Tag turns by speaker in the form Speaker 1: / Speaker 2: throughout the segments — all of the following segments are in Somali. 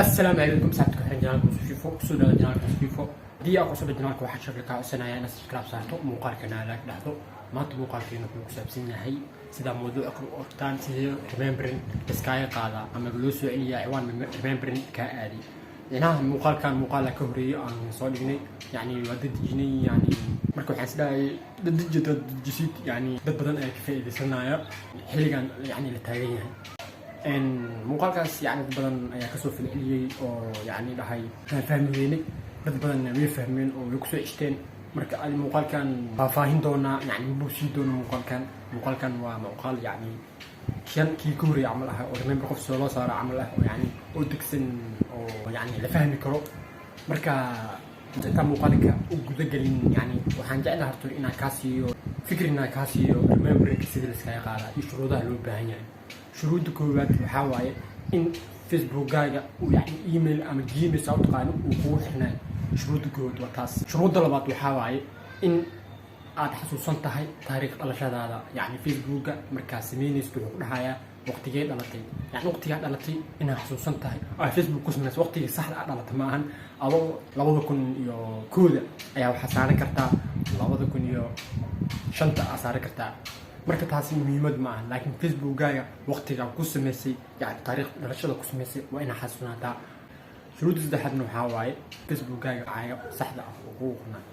Speaker 1: Assalaamu calaykum saxibka xiran channelka Musufifo, kusoo dhawaada channelka Musufifo. Haddii aad cusub channelka, waxaan shaqo kaa codsanayaa inaad subscribe saarto, muuqaalkana like dhahdo. Maanta muuqaalkeena wuxuu ku saabsan yahay, sida mawduuca kale u ogtaan, sidee remembering iskaaga qaadaa ama loo soo celiyaa ciwaan remembering kaa aaday. Micnaha muuqaalkan muuqaala ka horeeyay aan soo dhignay, yani waa dadejinay. Yani marka waxaan isdhahayay dadeji dadejisid, yani dad badan ayaa ka faa'iidaysanaya xilligan yani la taagan yahay. Muuqaalkaas yani dad badan ayaa kasoo falceliyey oo yani dhahay waan fahmi weynay. Dad badanna way fahmeen oo way kusoo ceshteen. Marka adi muuqaalkan faahfaahin doonaa, yani mabuu sii doono muuqaalkan. Muuqaalkan waa muuqaal yani kan kii ka horreeyay camal ah oo remember qof soo loo saaro camal ah oo yani oo degsan oo yani la fahmi karo. Marka intaan muuqaalka u gudagelin, yani waxaan jeclahay horta inaan kaa siiyo fikir, inaan kaa siiyo rememberinka sidii la iskaga qaadaa iyo shuruudaha loo baahan yahay. Shuruudda koowaad waxaa waaye in Facebookgaaga uu yani email ama Gmail saa u taqaano uu kugu xirnayo. Shuruudda koowaad waa taas. Shuruudda labaad waxaa waaye in aad xasuusan tahay taariikh dhalashadaada. Yani Facebooka markaa sameynaysid wuxuu ku dhahayaa waqtigee dhalatay. Yani waqtigaa dhalatay inaad xasuusan tahay oo Facebook ku samaysa waqtigii saxda aad dhalatay. Ma ahan adoo 2001da ayaa waxaa saaran kartaa, 2005ta aa saaran kartaa. Marka taasi muhiimad ma aha, laakiin Facebookgaaga waqtigaa ku samaysay, yani taariikh dhalashada ku samaysay, waa inaad xasuusnaataa. Shuruudda saddexaadna waxaa waaye Facebookgaaga caaga saxda ah oo kugu qornaa.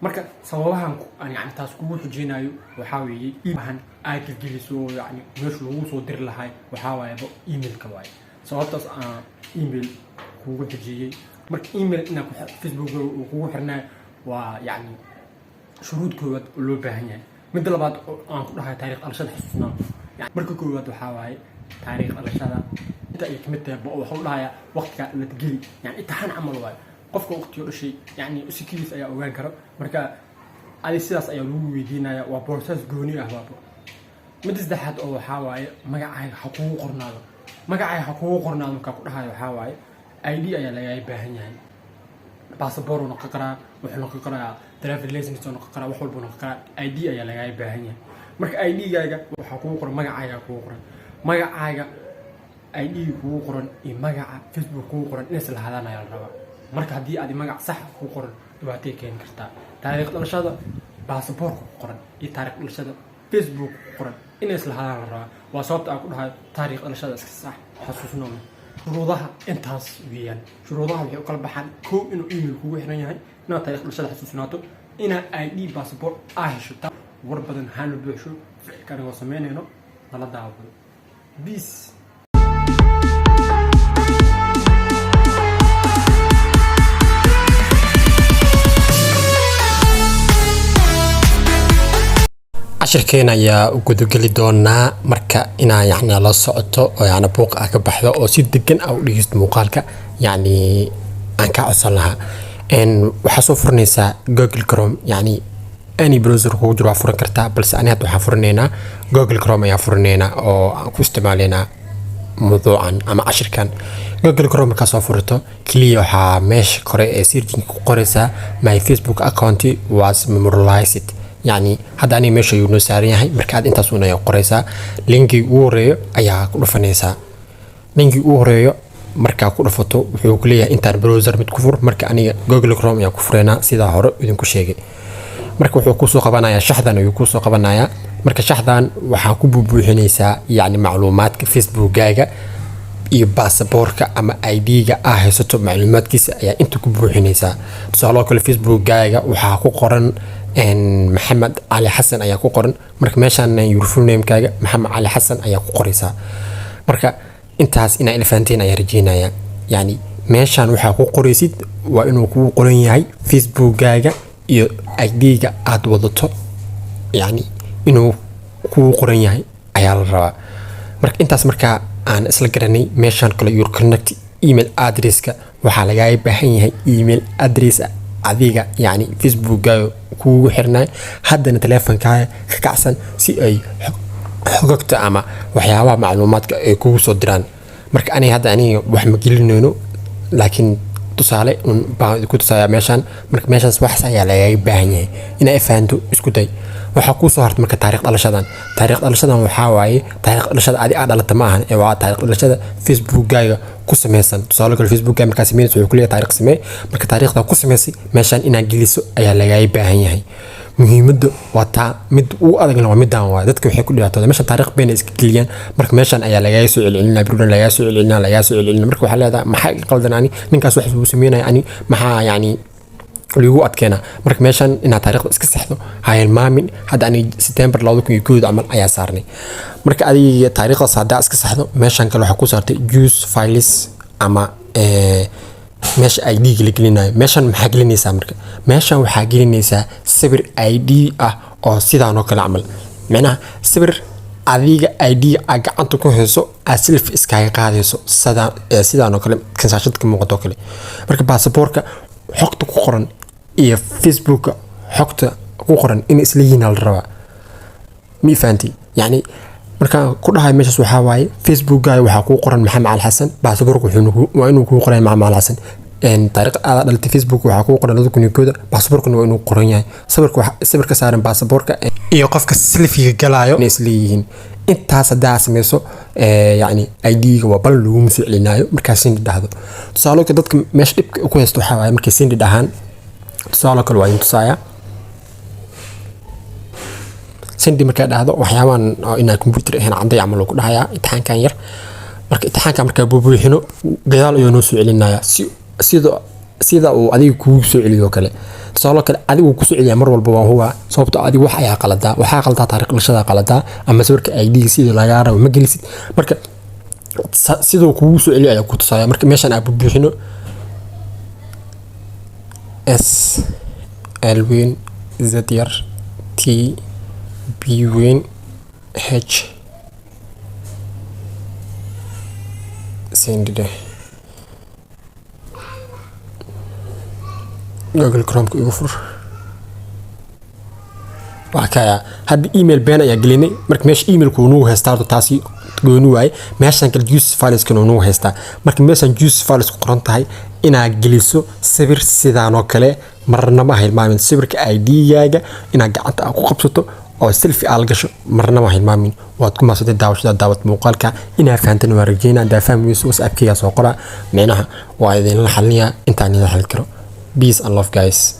Speaker 1: Marka sababahan aan yani taas kugu xujeynayo waxaa weeye ahan aad gelgeliso, yani meesha lagu soo diri lahay waxaa waayeba emailka waaye. Sababtaas aan email kugu xujiyey. Marka email inaa Facebook uu kugu xirnayo waa yani shuruud koowaad oo loo baahan yahay. Midda labaad oo aan ku dhahay taariikh dhalashada xasuusnaa. Marka koowaad waxaa waaye taariikh dhalashada inta ay kamid tahay waxuu dhahayaa waqtigaa la geli, yani imtixaan camal waayo. Qofka waqtiga dhashay yani sikidiis ayaa ogaan karo. Marka adi sidaas ayaa lagu weydiinaya, waa process gooni ah waaba. Midda saddexaad oo waxaa waaye magacaaga ha kugu qornaado. Magacaaga ha kugu qornaado markaa ku dhahayo waxaa waaye ID ayaa lagaga baahan yahay. Passport uu noqon karaa, wuxuu noqon karaa driver license uu noqon karaa, wax walbuu noqon karaa. ID ayaa lagaga baahan yahay. Marka ID-gaaga waxaa kugu qoran magacaaga, kugu qoran magacaaga ID kugu qoran iyo magaca Facebook kugu qoran inays lahaadaan ayaa la rabaa. Marka haddii aad magac sax kugu qoran, dhibaatay keeni kartaa. Taariikh dhalashada baasaboorka ku qoran iyo taariikh dhalashada Facebook ku qoran inays lahaadaan la rabaa. Waa sababta aan ku dhahay taariikh dhalashada iska sax xasuusnoona. Shuruudaha intaas weeyaan. Shuruudaha waxay u kala baxaan: kow, inuu email kugu xiran yahay, inaad taariikh dhalashada xasuusnaato, inaad ID passport aa hesho. War badan haana buuxsho, ficilka anigoo sameynayno nala daawado. Peace.
Speaker 2: Cashirkeena ayaa u gudageli doonaa. Marka inaa yani la socoto oo yani buuq ah ka baxdo oo si degan ah u dhegeysto muuqaalka, yani aan kaa codsan lahaa. Waxaa soo furanaysaa Google Chrome, yani any browser kugu jiro waa furan kartaa, balse ani hadda waxaan furanaynaa Google Chrome ayaa furanaynaa oo aan ku isticmaalaynaa mawduucan ama cashirkan. Google Chrome markaa soo furato, keliya waxaa meesha kore ee searching ku qoraysaa "My Facebook account was memorialized". Yani hadda aniga meesha ayuu noo saaran yahay. Marka aad intaas un ayaa qoraysaa, linkii ugu horeeyo ayaa ku dhufanaysaa. Linkii ugu horeeyo markaa ku dhufato, wuxuu ku leeyahay intaan browser mid ku fur. Marka aniga Google Chrome ayaa ku fureynaa, sidaa hore idinku sheegay. Marka wuxuu kusoo qabanayaa shaxdan ayuu kusoo qabanayaa. Marka shaxdan waxaa ku buubuuxinaysaa yacni macluumaadka Facebookgaaga iyo baasaboorka ama ID-ga aa haysato macluumaadkiisa ayaa inta ku buuxinaysaa. Tusaaloo kale, Facebookgaaga waxaa ku qoran Maxamed Cali Xasan ayaa ku qoran. Marka meeshaan your full namekaaga Maxamed Cali Xasan ayaa ku qoraysaa. Marka intaas inaa ila fahanteen ayaa rajeynaya. Yani meeshaan waxaa ku qoraysid waa inuu kugu qoran yahay Facebookgaaga iyo ID-ga aad wadato, yani inuu kugu qoran yahay ayaa la rabaa. Marka intaas markaa aan isla garanay, meeshaan kale your connect email addresska waxaa lagaaga baahan yahay email address adiga yani Facebookkaaga kugu xirnay, haddana teleefonkaaga ka kacsan, si ay xogagta ama waxyaabaha macluumaadka ay kugu soo diraan. Marka aniga hadda aniga wax ma gelinayno, laakiin tusaale un baan ku tusaaya meeshaan. Marka meeshaas waxaas ayaa lagaga baahan yahay. Inaa fahanto isku day. Waxaa kuu soo hartay marka taariikh dhalashadan. Taariikh dhalashadan waxaa waaye taariikh dhalashada adi aa dhalata ma ahan, ee waa taariikh dhalashada Facebookgaaga ku sameysan. Tusaale kale, Facebookkaaga markaa sameynaysa, wuxuu kuleeyahay taariikh samee. Marka taariikhda ku sameysay meeshaan inaad geliso ayaa lagaaga baahan yahay. Muhiimadda waa taa. Mid ugu adagna waa midaan waay. Dadka waxay ku dhibaatooda meeshan taariikh bayna iska geliyaan. Marka meeshan ayaa lagaaga soo celcelinaya, birudhan lagaaga soo celcelinaya, lagaaga soo celcelinaya. Marka waxaa leedahay, maxaa iga qaldan? Ani ninkaas wax buu sameynaya, ani maxaa yacni ligu adkeena? Marka meeshan inaad taariikhda iska saxdo ha hilmaamin. Hadda ani September 2001 camal ayaa saarnay. Marka adiga taariikhdaas haddaa iska saxdo, meeshan kale waxaa ku saartay choose files ama meesha ID la gelinayo. Meeshan maxaa gelinaysaa? Marka meeshan waxaa gelinaysaa sawir ID ah oo sidaan oo kale camal, micnaha sawir adiga ID aa gacanta ku hayso, aad selfie iskaga qaadayso, sidaan oo kale kan shaashada ka muuqato oo kale. Marka baasaboorka xogta ku qoran iyo Facebooka xogta ku qoran in isla yihiin la rabaa. Ma fahanti? Yacni markaan ku dhahay meeshaas waxaa waaye, Facebookkaaga waxaa kuu qoran Maxamed Cali Xasan, baasaboorka waa inuu kuu qoray Maxamed Cali Xasan. Taariikh aada dhalatay Facebook waxaa kuu qoran 2001-da, baasaboorkuna waa inuu qoran yahay. Sawirka, sawirka saaran baasaboorka iyo qofka selfiga galaayo inay isleeyihiin. Intaas haddaa sameyso, yacni ID-ga waa bal laguma soo celinaayo markaa send dhahdo. Tusaale kale, dadka meesha dhibka ku haysto waxaa waaye markay send dhahaan. Tusaale kale waa idin tusaaya. Send markaa dhahdo, waxyaabahan oo inaan computer ahayn cadday camal ku dhahayaa, imtixaankan yar. Marka imtixaanka markaa buubuuxino, gadaal ayuu noo soo celinayaa, si sida uu adiga kugu soo celiyo kale. Tusaale kale, adigu kusoo celiyaa mar walba waa huwa, sababtoo adigu wax ayaa qaladaa, waxaa qaldaa taariikh dhalashada qaladaa ama sawirka ID sidii lagaa rabo ma gelisid. Marka siduu kugu soo celiyo ayaa ku tusaya. Marka meeshan aan buubuuxino: S L weyn, Z yar, T, B weyn, H. Send dheh. Google Chromeka igu fur. Waa kaya. Hadda email been ayaa gelinay. Marka meesha emailku uu nagu haystaa horta, taasi gooni waaye. Meeshan kale choose fileskan uu nagu haystaa. Marka meeshan choose files ku qoran tahay inaad geliso sawir sidaan oo kale, marnaba ha hilmaamin. Sawirka ID-gaaga inaad gacanta aad ku qabsato oo selfie aad la gasho, marnaba ha hilmaamin. Waad ku mahadsantahay daawashada daawad muuqaalka. Inaa fahantan waa rajeynaa. Haddaa fahmi weyso, WhatsAppkayga soo qora, micnaha waa idinla xalinayaa intaan idin xalin karo. Peace and love, guys.